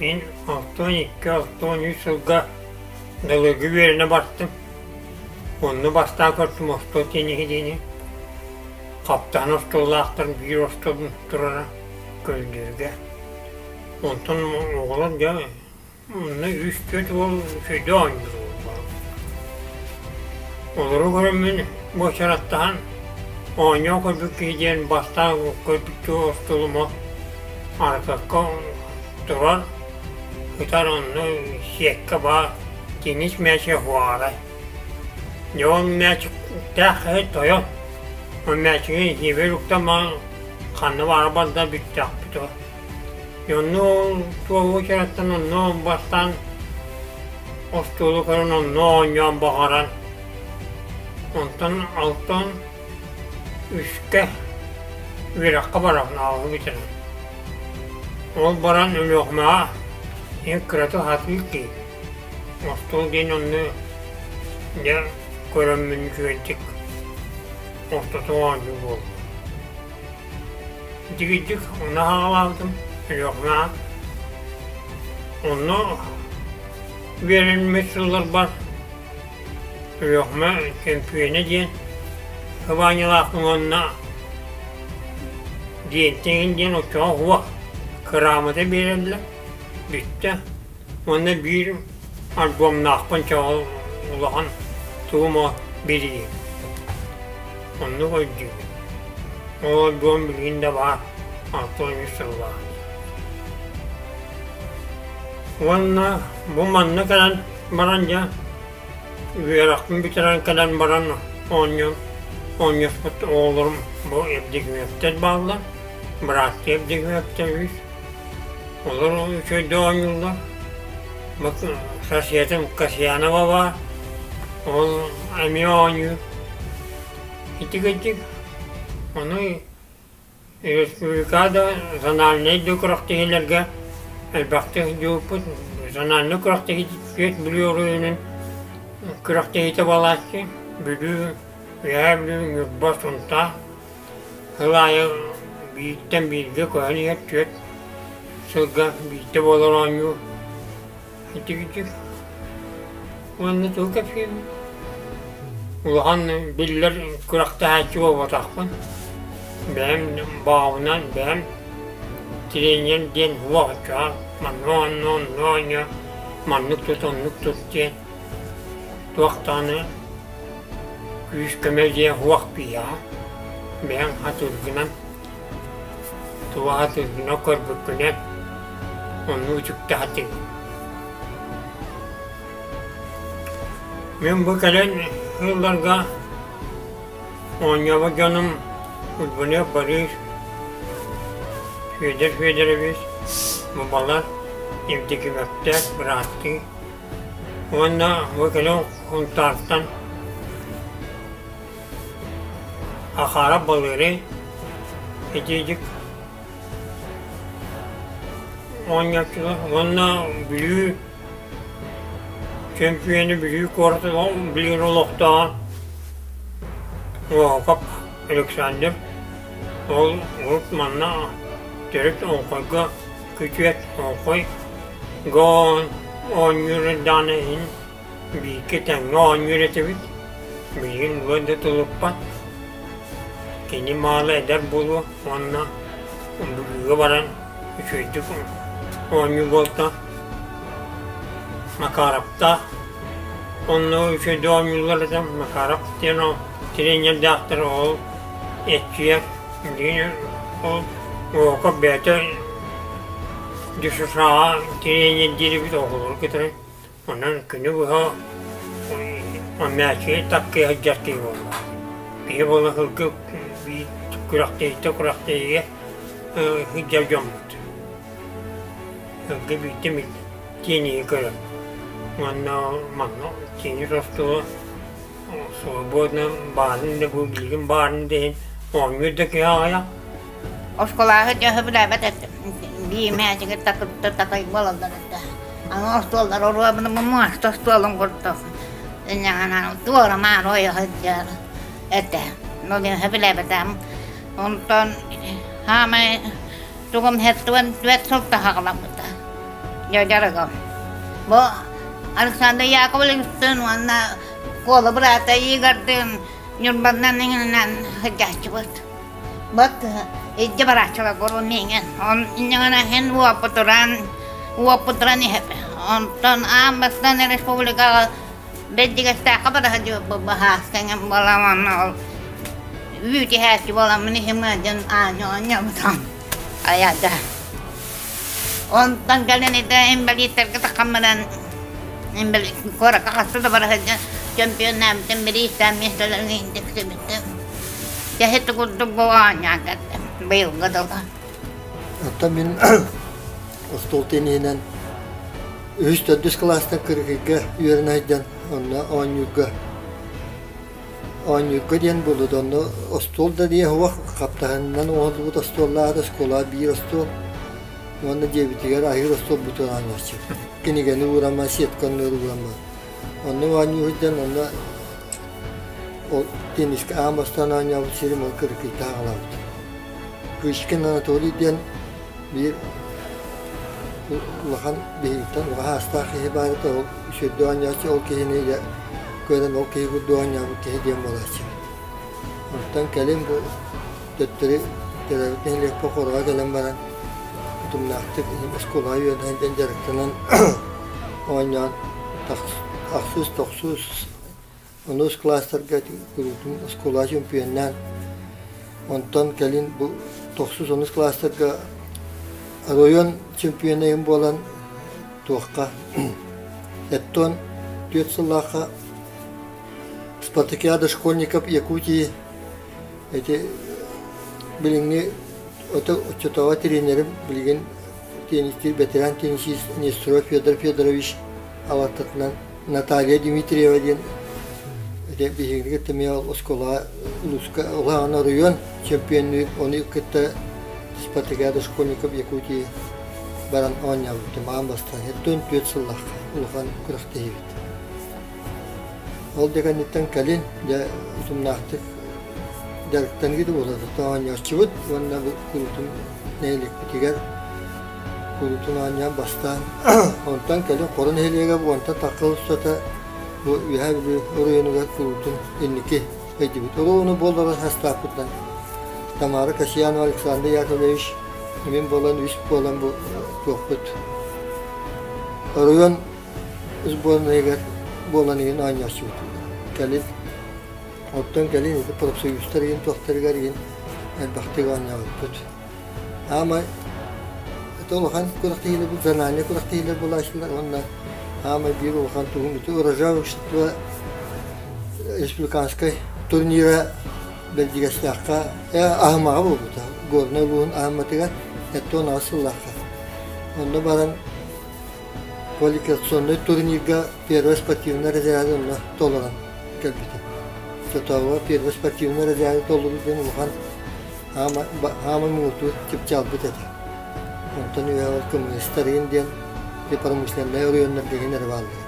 Мин 62-63 сылга Далырга үөрэнэ бардым. Онно бастаан көрдүм остуол тенниһи диэни. Хаптаһын остуоллаахтар биир остуол турара көрүдүөргэ. Онтон оҕолор дьэ Онно үс-түөрт уол үчүгэйдик оонньуур буоллаҕым. Олору көрөммүн буочараттаһан оонньоон көрбүт киһи диэн бастаан көрбүт остуолума аркакка турар, ытар онно сиэккэ баар теннис мээчигэ уһаарай. Дьэ ол мээчиктээх киһи тойон, ол мээчиги сиэбэр уктан баран ханна баара барда бүттэхпит ол. Онно туох уочараттан онно бастаан остуолу көрөн онно оонньоон баҕаран онтон алтан үскэ үөрэххэ барабын ааҕыы бүтэрэн. Ол баран Өлүөхүмэҕэ эн кырата сатыыр киһи остуол диэн онно дьэ көрөммүн үчүгэйдик ортотун оонньуу буолла. Дьигийдик онно хаалаабытым Өлүөхүмэҕэ. Онно үөрэммит сылларбар Өлүөхүмэ чөмпүйүөнэ диэн сыбаанньалаахпын уонна диэнтэн диэн оччоҕо уох кыраамата биэрэллэр бүттэ. Уонна биир альбомнаахпын чоҕул улахан тугум билии. Оннук өйдүүбүн. Ол альбом билигин да баар, 63 сыллаах. Уонна бу манна кэлэн баран дьэ үөрэхпин бүтэрэн кэлэн баран оонньуу оонньоспут оҕолорум бу Евдокимовтар бааллар, бырааттыы Евдокимовтар үс. Олор үчүгэйдик оонньууллар. Соседым Касьянова баар, ол эмиэ оонньуур. Ити Ону республика да зональнай да күрэхтэһиилэргэ элбэхтик сылдьыбыппыт. Зональнай күрэхтэһии түөрт Бүлүү оройуонун күрэхтэһиитэ буолааччы. Бүлүү, Үөһээ Бүлүү, Ньурба, Сунтаар Сыл аайы бииртэн бииргэ көһөн иһэр түөрт сылга биирдэ буолар оонньуу итигитик уонна тугу кэпсиибин улахан биллэр күрэхтэһээччи буолбатахпын бэйэм баҕабынан бэйэм тренер диэн уох оччоҕо манна онно онно оонньоо маннык тут оннук тут диэн туох даҕаны Күүс-көмө диэн уох биһиэхэ, бэйэҥ хатыыргынан, туох хатыыргынан көрбүккүнэн оннук үтүктэ сатыыбын. Мин бу кэлэн сылларга оонньообут дьонум Уйбаныап Борис, Федор Федорович, Бабалар, Евдокимовтар бырааттыы Уонна бу кэлин Сунтаартан Ахаров Балыырый итиитик оонньооччулар уонна Бүлүү чөмпүйүөнү Бүлүү куоратын билигин олохтооҕо Волков Александр ол урут манна төрүт Оҥхойго күтүөт Оҥхой Гоон оонньуур эрдэҕинэ иһин бииргэ тэҥҥэ оонньуур этибит, билигин уга да тулуппат. Кини маала эдэр буолуо уонна Бүлүүгэ баран үчүгэйдик оонньуу буолта. Макаровтаах онно үчүгэйдик оонньууллар этэ. Макаров диэн ол тренердээхтэр ол эрчийэр. Билигин ол Волков бэйэтэ ДЮСШ-ҕа тириэньэрдиирбит оҕолору кытары онон күнү быһа мээчиги таптыы сылдьар киһи буолла. Киһи буола сылгы күрэхтэһиитэ күрэхтэһиигэ сылдьар дьоммут. Сылгы биирдэ эмит тиэниһи көрөр. Уонна манна тиэнис остуола Свободно баарын да бу билигин баарын да иһин оонньуур да киһи аҕыйах. Оскуолаҕа дьэ сөбүлээбэт этим. Биир мээчиги такырта такай буолаллар этэ. Аны остуоллар оруобуна муоста остуолун курдук. Инньэҕинэн туора маары ойо сылдьар этэ. Ну диэн сөбүлээбэтэҕим. Онтон хаамай тугум 74 сыл таһаҕаламмыта. Дьарыгым. Бу Александр Яковлевичтыын уонна Куола быраата Игордыын Ньурбаннан иҥинэн сылдьааччыбыт. Бат илдьэ барааччылар бурун миҥин. Он инньэҕинэ иһин уоппутуран уоппутуран иһэбин. Онтон аан бастаан республикаҕа Бэрдигэстээххэ бара сылдьыбыппыт баһааска эҥин буолан уонна ол үүт иһээччи буоламмын иһим ыалдьан аанньа оонньообутум айаата. Онтон кэлин ити инбэлииттэргэ таххан баран инбэлиит куоракка хаста да бара сылдьан чемпионнаабытым бириистээн миэстэлэрин иһин тиксибитим. Дьэ ити курдук бу оонньоон кэллим быйылгы дылы. Оттон мин остуол тенниһинэн үһүс төрдүс кылаастан Кыргыйга үөрэнэ сылдьан онно оонньуурга оонньуурга диэн буолуо онно остуол да диэ суох хаптаһынынан оҥоһуллубут остуоллаах оскуолаҕа биир остуол уонна дьиэбитигэр аһыыр остуолбутун оонньооччу кинигэни уурама сетка оннугар уурама онно оонньуу сылдьан онно ол теннискэ аан бастаан оонньообут сирим ол Кырыкыйтан аҕалаабыт Кычкин Анатолий диэн биир улахан биһигиттэн улахан аастаах киһи баар этэ, ол үчүгэйдик оонньооччу, ол киһини дьэ көрөн ол киһи курдук оонньообут киһи диэн буолааччы. Онтон кэлин бу төттөрү төрөөбүт нэһилиэкпэ Хороҕо кэлэн баран утумнаахтык оскуолаҕа үөрэнэн диэн дьарыктанан оонньоон ахсыс, тохсус Онус кылаастарга куруутун оскуола чөмпүйүөннээн, онтон кэлин бу тохсус онус кылаастарга оройуон чөмпүйүөнэйин буолан туохха Эттон түөрт сыллаахха Спартакиада школьников Якутии ити билиҥҥи оччотооҕу тренерим билигин теннистиир ветеран теннисист Нестеров Федор Федорович алаттатынан Наталья Дмитриева диэн биһигини кытта эмиэ оскуолаҕа улууска улахан оройуон чемпионнуур ону кытта Спартакиада школьников Якутии баран оонньообутум аан бастаан 74 сыллаахха улахан күрэхтэһиибит. Ол да кэнниттэн кэлин дьэ утумнаахтык дьарыктаныгыт буолла оонньооччубут уонна бу куруутун нэһилиэкпитигэр Куруутун оонньоон бастаан, онтон кэлин Хоро нэһилиэгэ уонтан тахса устата бу Үөһээ Бүлүү оройуонугар куруутун инники өйдүүбүт. Оруону буолларан састааппытынан Тамара Касьянова, Александр Яковлевич мин буолан үс буолан бу туохпут оройуон сборнайыгар буолан иһин оонньооччубут. Кэлин оттон кэлин ити профсоюзтар иһин туохтарыгар иһин элбэхтик оонньообуппут. Аамай это улахан күрэхтэһиилэр зональнай күрэхтэһиилэр буолааччылар уонна аамай биир улахан туһун ити урожай общество республиканскай турнира Бэрдьигэстээххэ Аһымаҕа буолбута Горнай улууһун Аһыматыгар 78 сыллаахха онно баран квалификационнай турнирга первый спортивный разряды онно толорон кэлбитим. Сотоого первый спортивный разряды толоруу диэн улахан Хаамай муҥутуур чыпчаалбыт этэ. Онтон үөһэ коммунистар диэн промышленнай оройуоннарга иһин эрэ бааллар.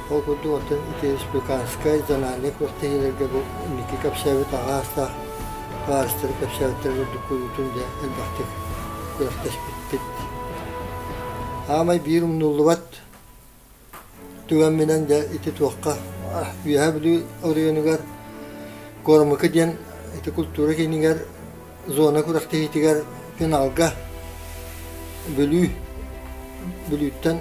Ол курдук оттон ити республиканскай зональнай күрэхтэһиилэргэ бу инники кэпсээбит аҕаастаах табаарыстары кэпсээбиттэр курдук куруутун дьэ элбэхтик күрэхтэспиппит. Аамай биир умнуллубат Түгэмминэн дьэ ити туохха Үөһээ Бүлүү оройуонугар Куорамыкы диэн ити культура киинигэр зона күрэхтэһиитигэр финалга Бүлүү Бүлүүттэн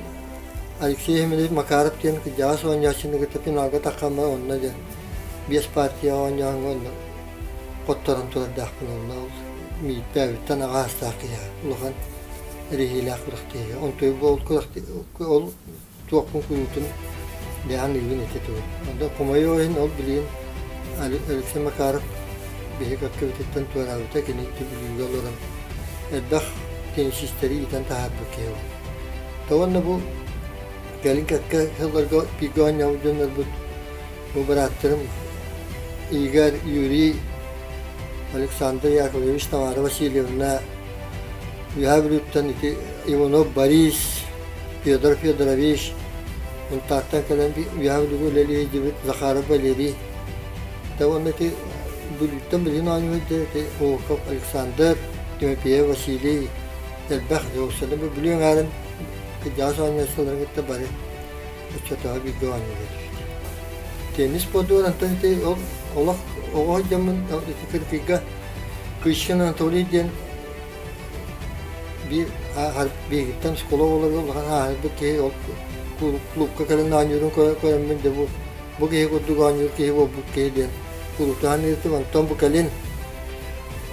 Алексей Емельевич Макаров диэн кырдьаҕас оонньооччуну кытта финалга таххаммар онно диэн биэс партия оонньооҥҥо онно хотторон турардаахпын онно ол мииттээбиттэн аҕа саастаах киһи улахан эриһиилээх күрэхтэһии. Онтуй ол ол туохпун куруутун дэһэн ыыбын ити тугу. Онтон хомойуох иһин ол билигин Алексей Макаров биһиги өккөбүтүттэн туораабыта кини Бүлүүгэ олорон элбэх теннисистэри иитэн таһаарбыт киһи ол. То уонна бу кэлин кэккэ сылларга бииргэ оонньообут дьоннорбут бу бырааттарым Игорь, Юрий, Александр Яковлевич, Тамара Васильевна Үөһээ Бүлүүттэн ити Иванов Борис, Федор Федорович, Мунтаартан кэлэн Үөһээ Бүлүүгэ үлэлии сылдьыбыт Захаров Валерий. Да уонна ити Бүлүүттэн билигин оонньуу сылдьар ити Волков Александр, Тимофеев Василий. Элбэх дьоҕустары бу Бүлүү эҥээрин кырдьаҕас оонньооччуларын кытта бары оччотооҕу бииргэ оонньуур этибит. Теннис спордугар онтон ити ол олох оҕо сылдьаммын ити кыргыйга Кыщин Анатолий диэн биир биһигиттэн школа оҕолоругар улахан ааһарбыт киһи ол клубка кэлэн оонньуурун көрөммүн дьэ бу бу киһи курдук оонньуур киһи буолбут киһи диэн кулутаан ыытым. Онтон бу кэлин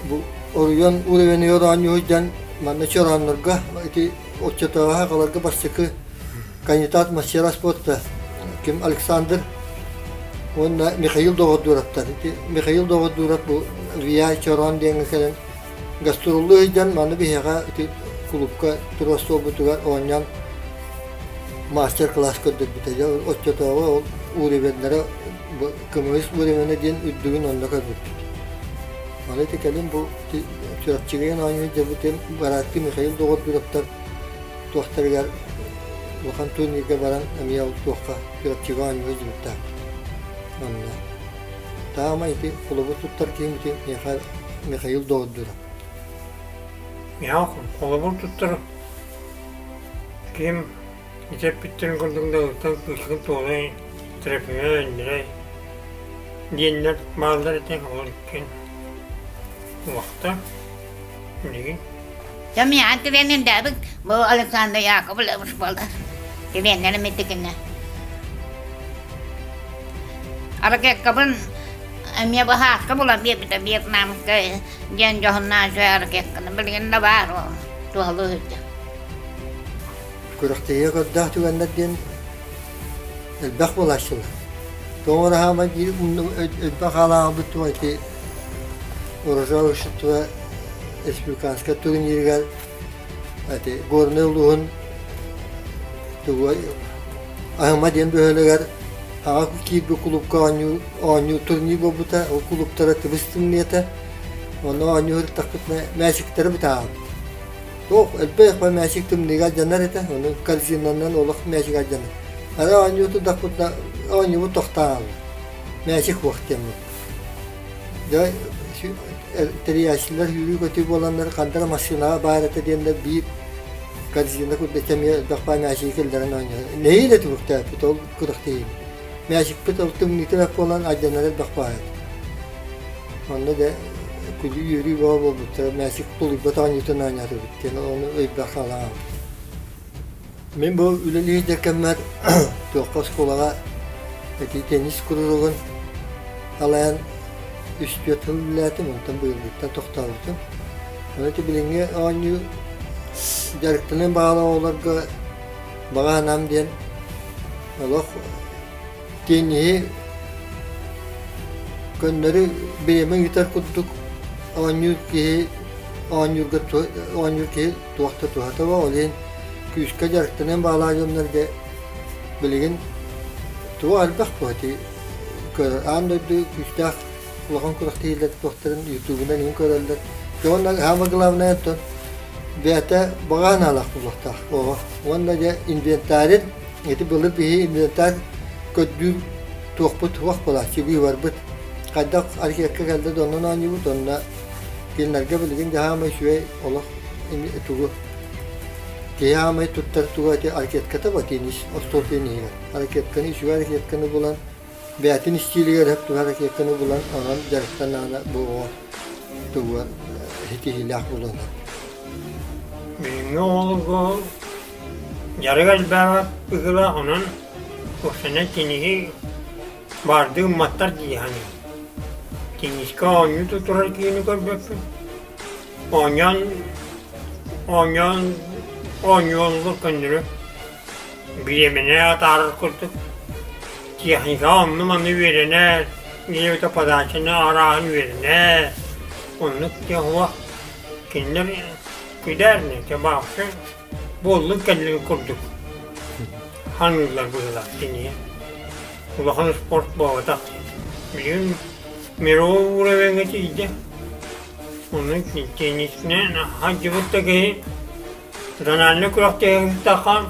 бу оройуон уровеньыгар оонньуу сылдьан манна чорооннорго ити оччотооҕу сахаларга бастакы кандидат мастера спорта ким Александр уонна Михаил Доҕордуураптар. Ити Михаил Доҕордуурап бу ВИА Чороон диэҥҥэ кэлэн гастроллуу сылдьан маны биһиэхэ ити кулуупка туруорсуолбутугар оонньоон мастер-класс көрдөрбүтэ. Дьэ оччотооҕу ол уровеннара КМС уровена диэн үрдүгүн онно көрбүппүт. Аны ити кэлин бу Чурапчыга оонньуу дьабытым бараатты Михаил Доҕордуровтар туохтарыгар улахан турнирга баран эмиэ ол туохха Чурапчыга оонньуу дьыбыттаахпыт. Онно таама ити холобур туттар киһим ити Михаил Доҕордуров. Михаил холобур туттар ким итеппиттэрин курдук дагыттан кыысхын туолай Трофимов Андрей диэннэр бааллар этэ ол иккиэн убахта билигин. Дьэ миэхэ тренердээбит бу Александр Яковлевич буолар. Тренерим итикинэ. Ракеткабын эмиэ быһааска булан биэрбитэ Вьетнамка диэн дьоһуннаах үчүгэй ракетканы билигин да баар ол туһалыы сылдьар. Күрэхтэһиигэ көрдөөх түгэннэр диэн элбэх буолааччылар. Тоҕо эрэ хаамай биир элбэх хаалаабыт туох ити урожай общество республиканскай турнирыгар ити Горнай улууһун тугу Аһыма диэн бөһүөлэгэр аҕа киирбит кулуупка оонньуу оонньуу турнир буолбута. Ол кулууптара тыбыс тымныйата. Онно оонньуу сырыттахпытына мээчиктэрэ бытаабыт. Туох элбэх мээчик тымныыга алдьанар этэ, ону корзинанан олох мээчик алдьанар. Ара оонньуу турдахпытына оонньуубут тохтоон хаалла. Мээчик суох диэммит. Дьэ тэрийээччилэр сүүрүү-көтүү буоланнар ханна эрэ массыынаҕа баар этэ диэннэр биир корзина курдук эмиэ элбэх баар мээчиги киллэрэн оонньоон. Нэһиилэ түмүктээппит ол күрэхтэһиини. Мээчикпит ол тымныыта бэрт буолан алдьанара элбэх баар этэ. Онно дьэ күлүү-үөрүү бөҕө буолбуттара, мээчик тулуйбат оонньуутун оонньоотубут диэн ону өйбөр хаалан Мин бу үлэлии сылдьар кэммэр туохха оскуолаҕа ити теннис куруһуогун алайан үс-түөрт сыл үлэлээтим, онтон быйылгыттан тохтообутум. Ону ити билиҥҥи оонньуу дьарыктаныан баҕалаах оҕолорго баҕа санаам диэн олох Тенниһи көннөрү бириэмэ ыытар курдук оонньуур киһи оонньуурга оонньуур киһи туох да туһата суох. Ол иһин күүскэ дьарыктаныан баҕалаах дьоннорго билигин туох элбэх буо ити көрөр аан дойду күүстээх улахан күрэхтэһиилэр туохтарын ютубунан иһин көрөллөр. Дьэ уонна самое главное оттон бэйэтэ баҕа санаалаах буолуохтаах оҕо. Уонна дьэ инвентарин Ити былыр биһи инвентарь көрдүүр туохпут туох буолааччы быыбарбыт. Хайдах архиекка кэллэ да онон оонньуубут онно кинилэргэ билигин дьэ саамай үчүгэй олох тугу киһи саамай туттар туга ити ракетката бо теннис остуол тенниһигэр ракетканы үчүгэй ракетканы булан бэйэтин истиилигэр сөп түһэр ракетканы булан онон дьарыктанаана бу оҕо тугу ситиһиилээх буолуон Билиҥҥи оҕолорго Дьарык элбэҕэ быһыылаах, онон куһаҕана тенниһи баардыы ымматтар дии саныыбын. Теннискэ оонньуу да турар киһини көрбөппүн. Оонньоон оонньоон оонньуоллар көннөрү бириэмэни атаарар курдук. Техникаҕа онно-манна үөрэнэр, ийэбитэ подачаны арааһын үөрэнэр. Оннук диэн суох. Кинилэр күдээринэ, баахсы буоллун кэллин курдук ханыыллар быһыылаах кинигэ. Улахан спорт буолбатах. Билигин мировой уровеҥҥа тиийдэ. Онон теннисинэн сылдьыбыт да киһи зональнай күрэхтэһиигэ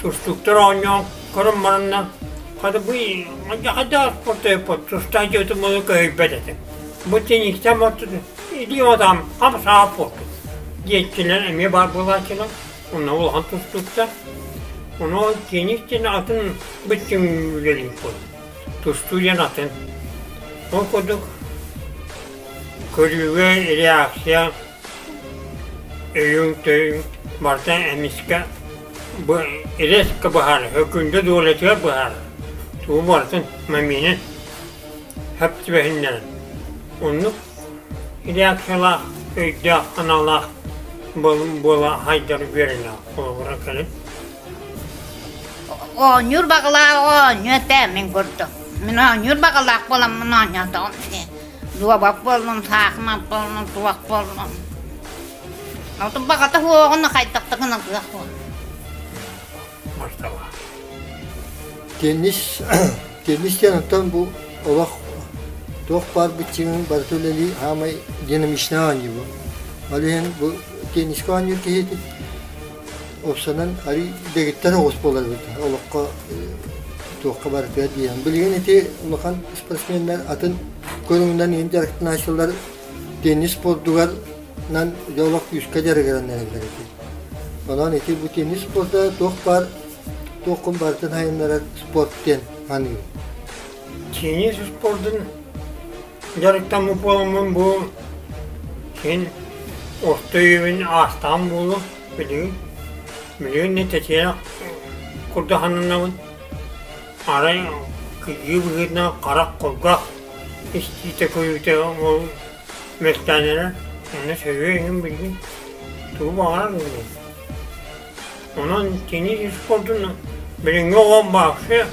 тустууктар оонньоон көрөн бараннар хата бу хайдах спорт тустаах дьиэтин буолан көһүйбэт этим. Бу теннистэн илиим атаҕым хам саап буолбут. диэччилэр эмиэ баар буолааччылар. Онно улахан тустууктар. Ону теннис диэн атын быччыҥ үлэлиир буолар. Тустуу диэн атын. Ол курдук көрүүгэ реакция өйүҥ-төйүҥ барыта эмискэ резко быһаарар, өкүндэ дуолатыгар быһаарар. Тугу барытын момент хөп түбэһиннэрэн. Оннук реакциялаах, өйдөөх, аналлаах буола хайдар үөрэнэ холобура кэлин. Оонньуур баҕалаах оонньуу этэ мин курдук. Мин оонньуур баҕалаах буоламмын оонньоотоҕум ити. Дуобат буоллун, саахымат буоллун, туох буоллун. Оту баҕата суоҕун хайдахта гынан кыах буол. Мартала. Теннис, теннис диэн оттон бу олох туох баар быччыҥын барыта үлэлии хаамай динамичнай оонньуу бу. Ол иһин бу теннискэ оонньуур киһи уопсанан арый дэгиттэр оҕус буолар эбит олоххо туохха барытыгар диэн. Билигин ити улахан спортсменнар атын көрүҥүнэн иһин дьарыктанааччылар теннис спордугар нан дьэ олох күүскэ дьарыгыран эрэллэр ити. Онон ити бу теннис спорда туох баар туоххун барытын сайыннарар спорт диэн аныыбын. Теннис спордун дьарыктаммыт буоламмын бу син орто үйэбин аастаҕым буолуо билигин. Билигин да тэтиэнэх курдук сананабын. Арай кыйыы быһыытынан харах кулгаах истиитэ көрүүтэ ол мөлтөөн эрэр. Онно сөбүө иһин билигин тугу баҕарар билигин. Онон теннис спордун билиҥҥи оҕом вообще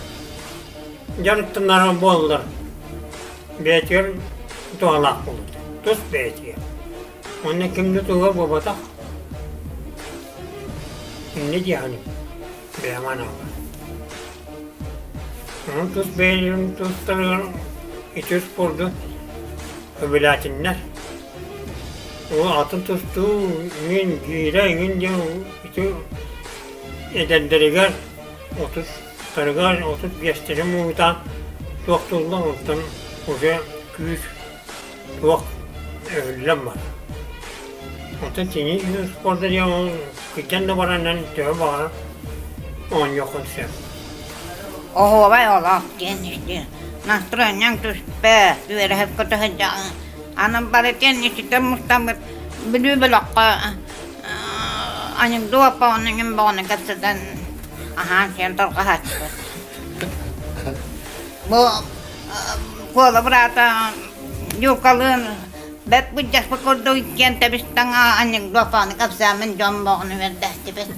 дьарыктанара буоллар бэйэтигэр туһалаах буолуо тус бэйэтигэр. Уонна ким да туһа буолбатах. Инньэ диэххин бэйэм анаабар. Онон тус бэйэлэрин тустарыгар ити спорду сөбүлээтиннэр. Ол атын тустуу мин киирэ эҥин диэн ити эдэрдэригэр 30-тарыгар 35-тэри муҥутаан туохтууллар онтон уже күүс туох өһүллэн барар. Онтон теннис спорда диэн ол кырдьан да баранан төһө баҕарар оонньуоххун сөп. Оһуобай олох диэн исти. Настроениеҥ түспэт, үөрэһиккэ сылдьаҕын. Аны бары теннисчиттэр мустаммыт Бүлүү бөлөххө анекдот бөҕөнү бөҕөнү кэпсэтэн аһаан-сиэн тарҕаһааччыбыт. Бу Куола быраата Юкалыын бэрт былдьаспыт курдук иккиэн тэбис-таҥа анекдот бөҕөнү кэпсээммин дьон бөҕөнү үөрдээччибит.